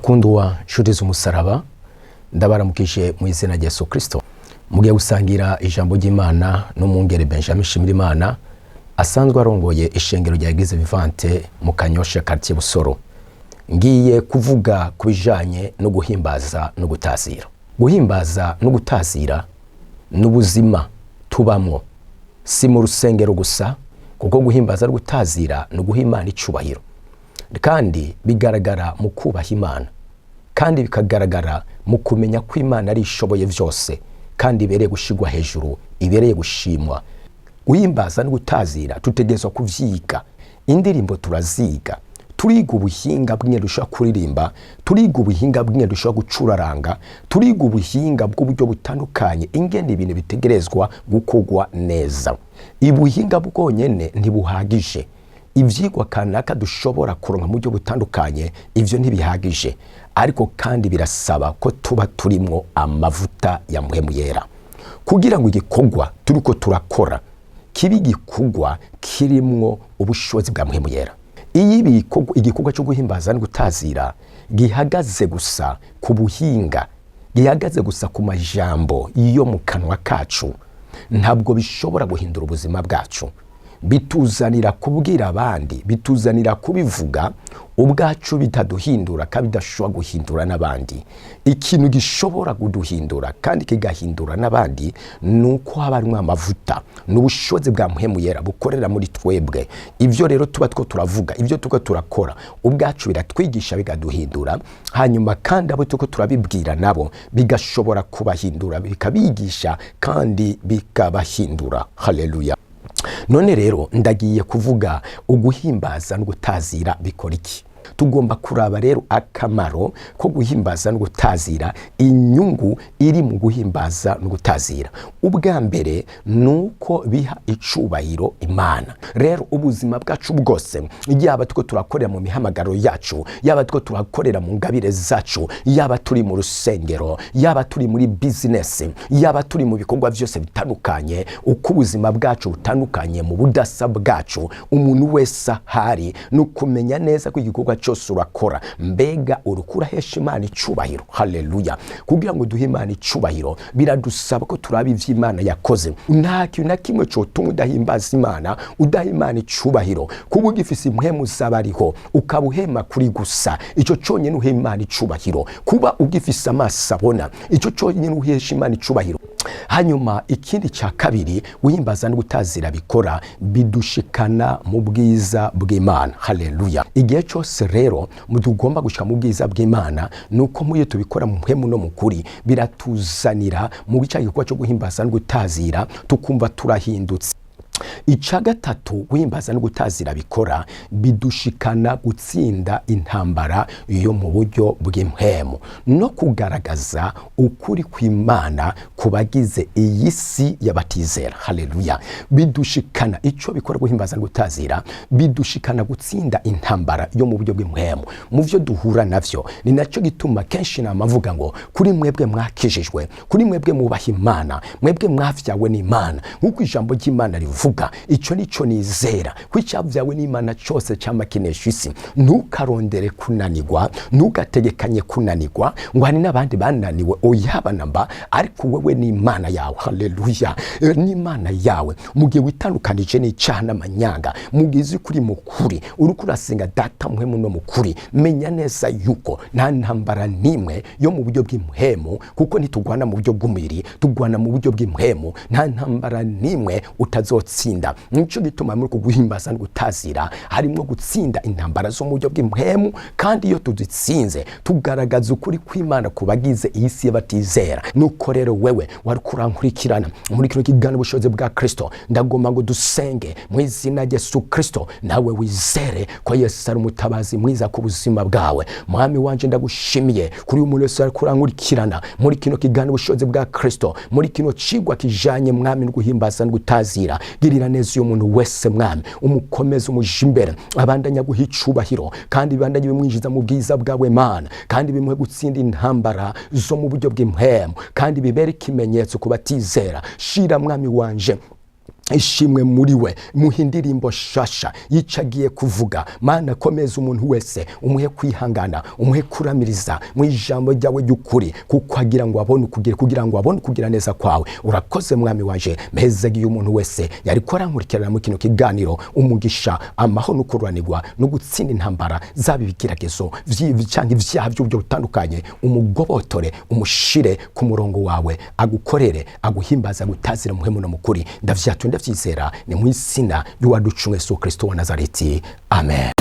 Bakundwa nshuti z'umusaraba, ndabaramukije mu izina rya Yesu Kristo. Mugiye gusangira ijambo ry'Imana n'umwungere Benjamin Shimirimana, asanzwe arongoye ishengero rya Eglise Vivante mu Kanyosha, quartier Busoro. Ngiye kuvuga ku bijanye no guhimbaza no gutazira. Guhimbaza no gutazira n'ubuzima tubamwo, si mu rusengero gusa, kuko guhimbaza no gutazira ni uguha Imana icubahiro, kandi bigaragara mu kubaha Imana, kandi bikagaragara mu kumenya ko Imana ari ishoboye vyose, kandi ibereye gushigwa hejuru, ibereye gushimwa. Guhimbaza no gutazira tutegerezwa kuvyiga. Indirimbo turaziga, turiga ubuhinga bw'ingene dushobora kuririmba, turiga ubuhinga bw'ingene dushobora gucuraranga, turiga ubuhinga bw'uburyo butandukanye ingene ibintu bitegerezwa gukorwa neza. Ubuhinga bwonyene ntibuhagije. Ivyigwa kanaka dushobora kuronka mu buryo butandukanye, ivyo ntibihagije, ariko kandi birasaba ko tuba turimwo amavuta ya Mpwemu Yera, kugira ngo igikorwa turiko turakora kibe igikorwa kirimwo ubushobozi bwa Mpwemu Yera. Iyo igikorwa cyo guhimbaza no gutazira gihagaze gusa ku buhinga, gihagaze gusa ku majambo yo mu kanwa kacu, ntabwo bishobora guhindura ubuzima bwacu. Bituzanira kubwira abandi, bituzanira kubivuga ubwacu, bitaduhindura kandi bidashobora guhindura n'abandi. Ikintu gishobora kuduhindura kandi kigahindura n'abandi ni uko haba harimwo amavuta n'ubushobozi bwa Mpwemu Yera bukorera muri twebwe. Ibyo rero tuba two turavuga, ibyo tuko turakora ubwacu, biratwigisha, bikaduhindura, hanyuma kandi abo tuko turabibwira nabo bigashobora kubahindura, bikabigisha kandi bikabahindura. Haleluya! None rero ndagiye kuvuga uguhimbaza no gutazira bikora iki. Tugomba kuraba rero akamaro ko guhimbaza no gutazira, inyungu iri mu guhimbaza no gutazira. Ubwa mbere ni uko biha icubahiro Imana. Rero ubuzima bwacu bwose, yaba tuko turakorera mu mihamagaro yacu, yaba tuko turakorera mu ngabire zacu, yaba turi mu rusengero, yaba turi muri bizinesi, yaba turi mu bikorwa byose bitandukanye, uko ubuzima bwacu butandukanye mu budasa bwacu, umuntu wese ahari, ni ukumenya neza ko igikorwa cyose urakora, mbega uriko urahesha Imana icubahiro? Haleluya! Kugira ngo duhe Imana icubahiro, biradusaba ko turaba ivyo Imana yakoze. Nta kintu na kimwe cotuma udahimbaza Imana, udaha Imana icubahiro. Kuba ugifise impwemu z'abariho, ukaba uhema kuri gusa, ico conyene uha Imana icubahiro. Kuba ugifise amaso abona, ico conyene uhesha Imana icubahiro. Hanyuma ikindi cya kabiri guhimbaza no gutazira bikora, bidushikana mu bwiza bw'Imana. Haleluya! Igihe cyose rero tugomba gushika mu bwiza bw'Imana, ni uko muyo tubikora mu mpwemu no mu kuri, biratuzanira mu cya gikorwa cyo guhimbaza no gutazira, tukumva turahindutse. Icya gatatu guhimbaza no gutazira bikora, bidushikana gutsinda intambara yo mu buryo bw'impwemu no kugaragaza ukuri kw'Imana ku bagize iyi si y'abatizera. Haleluya! Bidushikana, icyo bikora guhimbaza no gutazira, bidushikana gutsinda intambara yo mu buryo bw'impwemu mu byo duhura navyo. Ni nacyo gituma kenshi namavuga ngo kuri mwebwe mwakijijwe, kuri mwebwe mwubaha Imana, mwebwe mwavyawe n'Imana, nk'uko ijambo ry'Imana rivuga, icyo nico nizera, ko icyavyawe n'Imana cyose cyama kinesha isi. Ntukarondere kunanirwa, ntugategekanye kunanirwa ngo hari n'abandi bananiwe, oyaba namba, ariko wewe n'Imana yawe. Haleluya! N'Imana yawe, mu gihe witandukanije n'icyaha n'amanyanga, mu gihe uzi kuri mukuri, uriko urasenga Data muhemu no mukuri, menya neza yuko nta ntambara n'imwe yo mu buryo bw'impwemu, kuko ntitugwana mu buryo bw'umubiri, tugwana mu buryo bw'impwemu. Nta ntambara n'imwe utazotsinda. Nico gituma muri uku guhimbaza no gutazira harimo gutsinda intambara zo mu buryo bw'impwemu, kandi iyo tuzitsinze tugaragaza ukuri kw'Imana ku bagize iyi si y'abatizera. Nuko rero wewe wari kurankurikirana muri kino kiganiro Ubushobozi bwa Kristo, ndagomba ngo dusenge mu izina rya Yesu Kristo, nawe wizere ko Yesu ari umutabazi mwiza ku buzima bwawe. Mwami wanje, ndagushimiye kuri uyu muntu wese ari kurankurikirana muri kino kiganiro Ubushobozi bwa Kristo, muri kino cigwa kijanye, Mwami, no guhimbaza no gutazira. Girira neza uyu muntu wese, Mwami, umukomeze, umuje imbere, abandanya guha icubahiro, kandi bibandanye bimwinjiza mu bwiza bwawe, Mana, kandi bimuhe gutsinda intambara zo mu buryo bw'impwemu, kandi bibere ikimenyetso ku batizera. Shira, Mwami wanje. Ishimwe muri we, muhe indirimbo shasha yico agiye kuvuga. Mana, komeza umuntu wese, umuhe kwihangana, umuhe kuramiriza mu ijambo ryawe ry'ukuri, kuko agira ngo abone ukugira, kugira ngo abone ukugira neza kwawe. Urakoze, Mwami waje. Mpezagiye umuntu wese yariko arankurikirana mu kino kiganiro, umugisha, amahoro no kururanirwa no gutsinda intambara, zaba ibigeragezo canke ivyaha by'uburyo butandukanye. Umugobotore, umushire ku murongo wawe, agukorere, aguhimbaza, agutazira muhemu no mukuri. Ndavyatuye, ndavyizera, ni mu izina ry'uwaducunguye Yesu Kristo wa Nazareti, amen.